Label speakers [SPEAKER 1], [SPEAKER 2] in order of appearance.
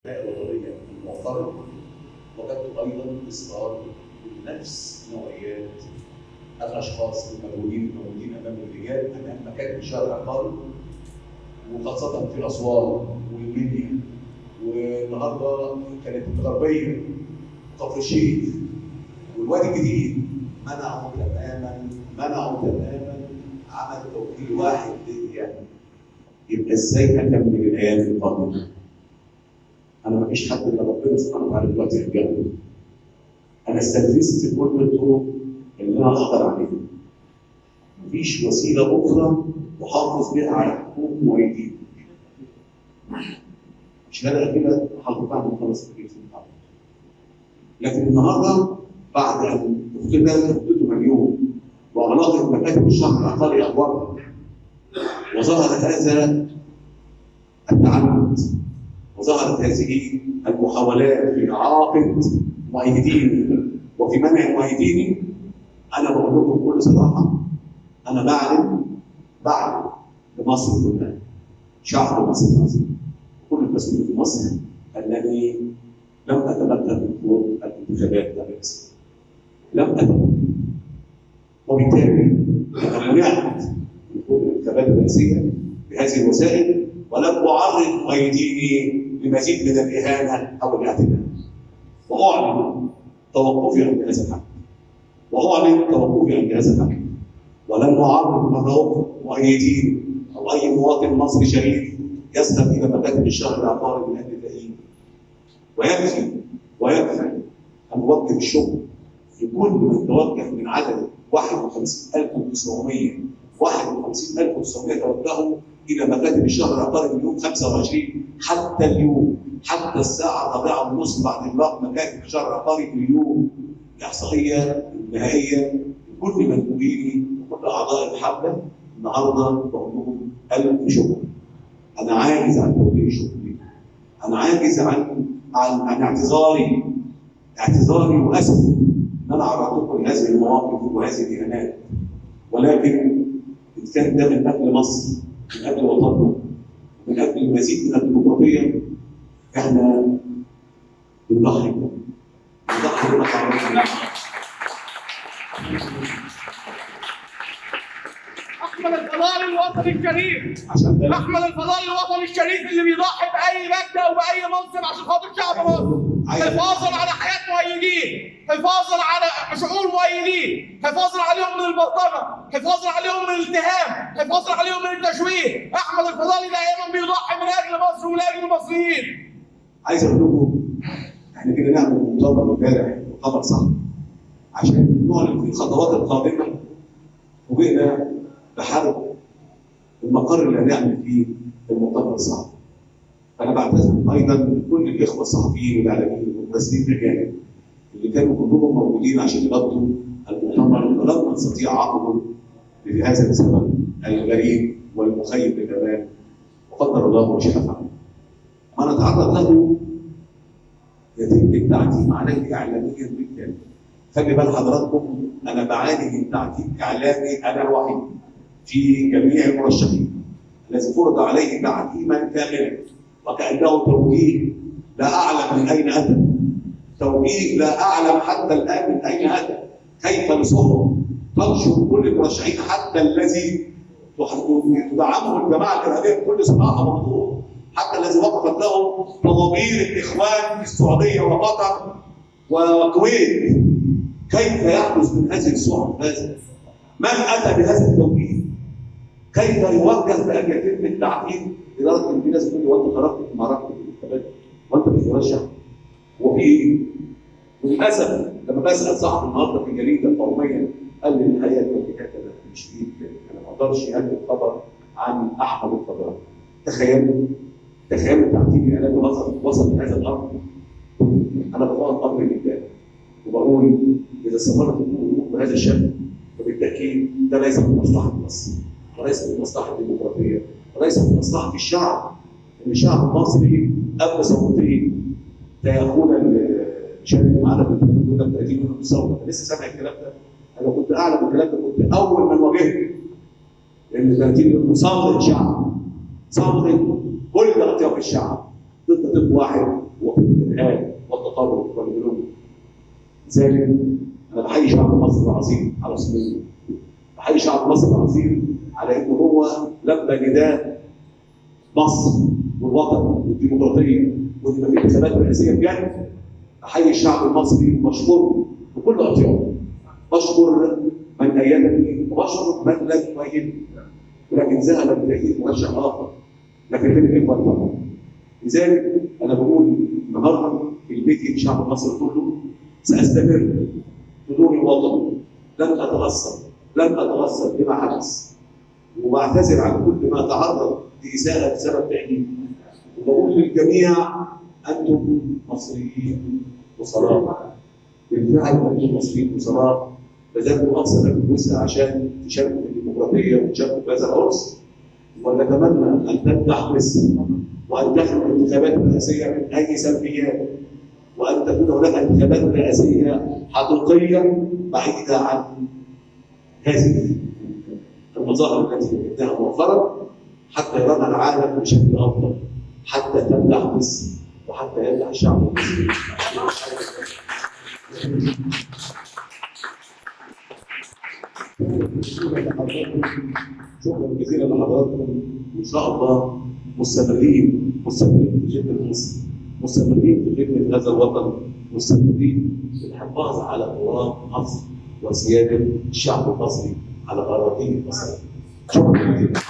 [SPEAKER 1] الوطنية المعترض، وجدت ايضا اصرار من نفس نوعيات الاشخاص المجهولين الموجودين امام الرجال امام مكاتب الشهر العقاري، وخاصة في اسوان والمنيا، والنهارده كانت الغربية وكفر الشيخ والوادي الجديد. منعوا تماما، منعوا تماما عمل توكيل واحد ليا. يبقى ازاي اكمل الايام القادمة؟ انا ما فيش حد الا ربنا سبحانه وتعالى دلوقتي يرجع. انا استنفذت كل الطرق اللي انا اقدر عليها. مفيش وسيلة اخرى احافظ بها على حقوق مؤيدين. الشهادة الاخيرة حضرتك بعد ما خلص التكليف. لكن النهارده بعد ان اختتم اليوم واغلاقت مكاتب الشهر العقاري ابوابها، وظهر هذا التعنت وظهرت هذه المحاولات في اعاقه مؤيديني وفي منع مؤيديني، انا بقول لكم بكل صراحة، انا بعلن لمصر كلها، شعب مصر العظيم، كل المسؤولين في مصر، انني لم اتمكن من خوض الانتخابات الرئاسية. لم اتمكن. وبالتالي انا منعت من خوض الانتخابات الرئاسية بهذه الوسائل، ولم اعرض مؤيديني لمزيد من الاهانة او الاعتداء. واعلن توقفي عند هذا الحد. واعلن توقفي عند هذا الحد. ولن اعرض مرة اخرى مؤيدين او اي مواطن مصري شريف يذهب الى مكاتب الشهر العقاري من اجل تأييده. ويكفي ان نوجه الشكر لكل من توجه من عدد 51900 51900 توجهوا الى مكاتب الشهر العقاري من يوم 25 حتى اليوم، حتى الساعة 4:30 بعد اغلاق مكاتب الشهر العقاري اليوم. الاحصائية النهائية لكل مندوبيني وكل اعضاء الحملة النهارده بقول لهم الف شكر. انا عاجز عن توجيه الشكر ليكم. انا عاجز عن عن اعتذاري واسف ان انا عرضتكم لهذه المواقف وهذه الاهانات، ولكن ان كان ده من اجل مصر، من اجل وطننا، من اجل المزيد من الديمقراطية، احنا بنضحي بنضحي بنا.
[SPEAKER 2] احمد الفضالي الوطني الشريف، احمد الفضالي الوطني الشريف اللي بيضحي باي مجد او باي منصب عشان خاطر شعب مصر، حفاظا على حياة مؤيدين، حفاظا على شعور مؤيدين، حفاظا عليهم من البلطجه، حفاظا عليهم من الاتهام، حفاظا عليهم من التشويه. احمد الفضالي دائما بيضحي من اجل مصر ومن اجل المصريين.
[SPEAKER 1] عايز اقول لكم احنا كده نعمل مؤتمر امبارح، مؤتمر صح، عشان نعلن في الخطوات القادمة. وجئنا بحرب المقر اللي هنعمل فيه المؤتمر الصحفي. فانا بعتذر ايضا لكل الاخوة الصحفيين والاعلاميين والممثلين الاجانب اللي كانوا كلهم موجودين عشان يغطوا المؤتمر، ولم نستطيع عقده لهذا السبب الغريب والمخيب للامال، وقدر الله ما شاء فعل. ما نتعرض له يتم التعتيم عليه اعلاميا بالكامل. خلي بال حضراتكم، انا بعاني من تعتيم اعلامي انا الوحيد في جميع المرشحين الذي فرض عليه تعتيما كاملا، وكانه توجيه لا اعلم من اين اتى، توجيه لا اعلم حتى الان من اين اتى. كيف لصحف تنشر كل المرشحين حتى الذي تدعمه الجماعة الارهابية بكل صراحة ووضوح، حتى الذي وقفت له طوابير الاخوان في السعودية وقطر والكويت. كيف يحدث من هذه الصحف هذا؟ من اتى بهذا التوجيه؟ كيف يوجه بان يتم التعقيد لدرجة ان في ناس بتقول لي وانت خرجت في معركة الانتخابات وانت مش مرشح؟ وفي ايه؟ وللاسف لما بسال صاحب النهارده في الجريدة القومية قال لي الحقيقة التوجيهات انا مش في ايدي، انا ما اقدرش اكتب خبر عن احمد الفضالي. تخيلوا تخيلوا التعتيم الاعلامي وصل لهذا الامر. انا بفوض امر لله وبقول اذا استمرت الامور بهذا الشكل فبالتاكيد ده ليس من مصلحة مصر، وليس من مصلحة الديمقراطية، وليس من مصلحة الشعب. ان الشعب المصري قبل ثورتين، ده اخونا اللي شارك معانا في البرنامج ده 30 يوم الثورة، انا لسه سامع الكلام ده. انا كنت اعلم الكلام ده، كنت اول من واجهته. لان 30 يوم ثورة شعب، ثورة كل اطياف الشعب ضد طب واحد موقف الارهاب والتطرف والغلو. لذلك انا بحيي شعب مصر العظيم على صموده، بحيي شعب مصر العظيم على انه هو لبى نداء مصر والوطن والديمقراطية وان ما في انتخابات رئاسيه بجد. بحيي الشعب المصري وبشكره بكل اطيافه، بشكر من ايدني وبشكر من لم يؤيدني، ولكن ذهب بتأييد مرشح اخر لكن غير الاخوة طبعا. لذلك انا بقول النهارده كلمتي لشعب مصر كله، ساستمر في دوري الوطني، لن اتاثر، لن اتاثر بما حدث، وبعتذر عن كل ما تعرض لاساءه بسبب تعييني، وبقول للجميع انتم مصريين وصلاة، بالفعل انتم مصريين وصلاة، بذلتوا اقصى ما في الوسع عشان تشاركوا في الديمقراطية وتشاركوا في هذا العرس، ونتمنى ان تنجح مصر وان تخرج الانتخابات الرئاسية من اي سلبيات، وان تكون هناك انتخابات رئاسيه حقيقية بعيدة عن هذه المظاهر التي وجدناها مؤخرا، حتى يرانا العالم بشكل افضل، حتى تنجح مصر وحتى ينجح الشعب المصري. شكرا جزيلا لحضراتكم، وان شاء الله مستمرين في خدمة مصر، مستمرين في خدمة هذا الوطن، مستمرين في الحفاظ على تراب مصر وسياده الشعب المصري على اراضيه المصرية. شكرا جزيلا.